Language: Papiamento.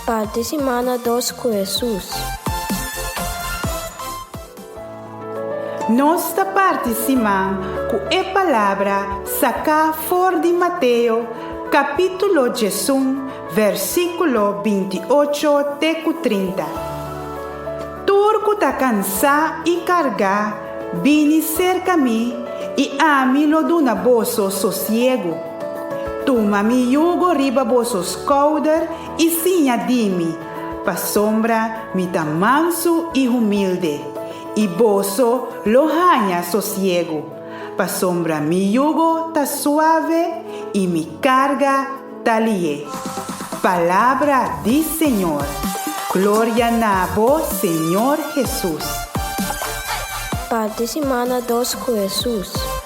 Parti simana dos ku Hesus. Nos ta parti siman ku e palabra saká for di Mateo kapítulo 11 versíkulo 28 te ku 30. Tur ku ta kansá i kargá, bini serka mi, i ami lo duna boso sosiegu. Tuma mi yugo riba boso skouder i siña di mi, pasobra mi ta mansu i humilde, i boso lo haña sosiegu, pasobra mi yugo ta suave i mi karga ta lihé. Palabra di Señor. Gloria na bo, Señor Hesus. Parti simana dos ku Hesus.